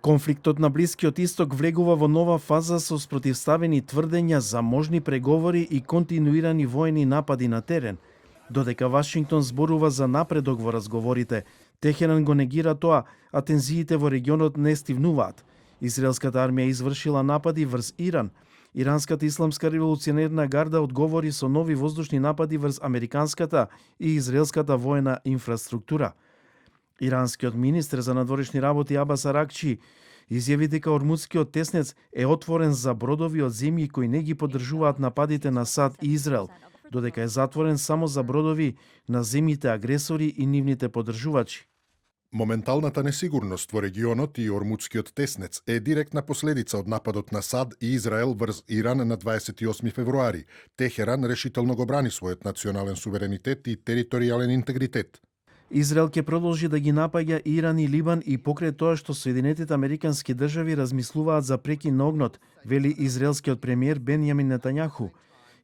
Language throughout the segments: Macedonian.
Конфликтот на Блискиот Исток влегува во нова фаза со спротивставени тврдења за можни преговори и континуирани воени напади на терен. Додека Вашингтон зборува за напредок во разговорите, Техеран го негира тоа, а тензиите во регионот не стивнуваат. Израелската армија извршила напади врз Иран. Иранската исламска револуционерна гарда одговори со нови воздушни напади врз американската и израелската воена инфраструктура. Иранскиот министер за надворешни работи Абас Аракчи изјави дека Ормудскиот теснец е отворен за бродови од земји кои не ги поддржуваат нападите на САД и Израел, додека е затворен само за бродови на земјите агресори и нивните поддржувачи. Моменталната несигурност во регионот и Ормудскиот теснец е директна последица од нападот на САД и Израел врз Иран на 28 февруари. Техеран решително го брани својот национален суверенитет и територијален интегритет. Израел ќе продолжи да ги напаѓа Иран и Либан и покрај тоа што Соединетите Американски држави размислуваат за прекин на огнот, вели израелскиот премиер Бенјамин Нетањаху.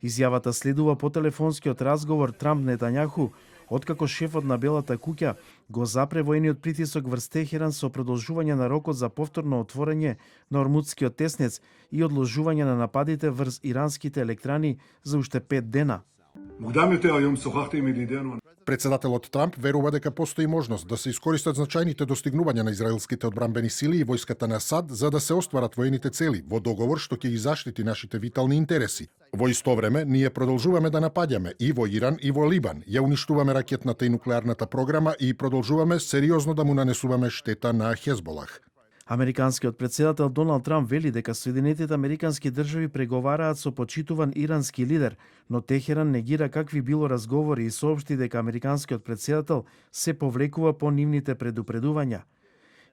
Изјавата следува по телефонскиот разговор Трамп-Нетањаху, откако шефот на Белата куќа го запре воениот притисок врз Техеран со продолжување на рокот за повторно отворање на Ормудскиот теснец и одложување на нападите врз иранските електрани за уште 5 дена. Председателот Трамп верува дека постои можност да се искористат значајните достигнувања на израелските одбранбени сили и војската на САД за да се остварат воените цели во договор што ќе ги заштити нашите витални интереси. Во исто време, ние продолжуваме да напаѓаме и во Иран и во Либан, ја уништуваме ракетната и нуклеарната програма и продолжуваме сериозно да му нанесуваме штета на Хезболах. Американскиот председател Доналд Трамп вели дека Соединетите Американски држави преговараат со почитуван ирански лидер, но Техеран негира какви било разговори и соопшти дека американскиот председател се повлекува по нивните предупредувања.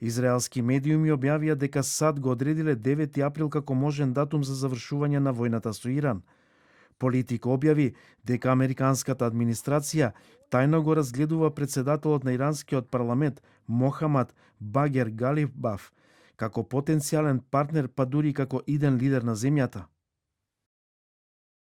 Израелски медиуми објавија дека САД го одредиле 9 април како можен датум за завршување на војната со Иран. Политико објави дека американската администрација тајно го разгледува председателот на иранскиот парламент Мохамад Багер Галибаф како потенцијален партнер, па дури како иден лидер на земјата.